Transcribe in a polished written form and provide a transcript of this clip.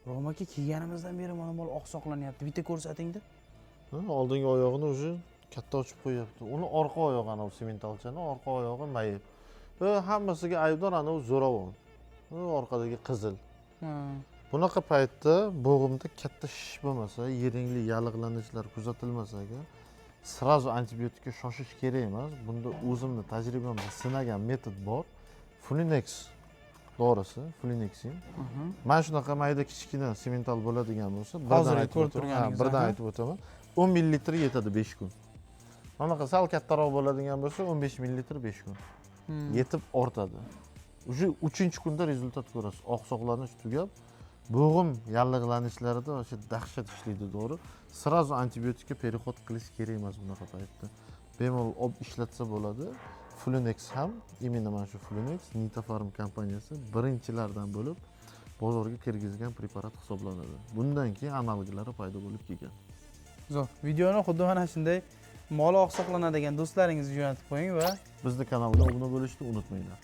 Roma aka, kelganimizdan beri mana mol oqsoqlanyapti, bitta ko'rsatingda. Ha, oldingi oyog'ini уже katta ochib qo'yyapti. Uni orqa oyog'i, anavi sementalchani orqa oyog'i mayib va hammasiga aybdor anavi zo'ravon. U orqadagi qizil. Bunaqa paytda bo'g'imda katta shish bo'lmasa, yiringli yallig'lanishlar kuzatilmasa agar, сразу antibiotikka shoshish kerak emas. Bunda o'zimni tajribamda sinagan metod bor. Flunex dorisi, Flunexin. Mana shunaqa mayda, kichkina semental bo'ladigan bo'lsa, birdan Hozirgi aytib ko'rib o'taman. Ha, turganingiz, birdan aytib o'taman. 10 millilitr yetadi 5 kun. Mana bunaqa sal kattaroq bo'ladigan bo'lsa, 15 millilitr 5 kun. Yetib ortadi. Уже 3-kunda результат ko'rasiz. Oqsoqlanish tugab, bo'g'im yallig'lanishlarida o'sha dahshat ishlaydi dori. Сразу antibiotikka переход qilish kerak emas bunaqa paytda. Bemalol olib ishlatsa bo'ladi. Flunex ham, именно mana shu Flunex Nitafarm kompaniyasi birinchilardan bo'lib bozorga kirgizgan preparat hisoblanadi. Bundan keyin analoglari paydo bo'lib kelgan. Zo'r. Videoni xuddi mana shunday moli oqsoqlanadigan do'stlaringizga jo'natib qo'ying va bizni kanalga obuna bo'lishni unutmanglar.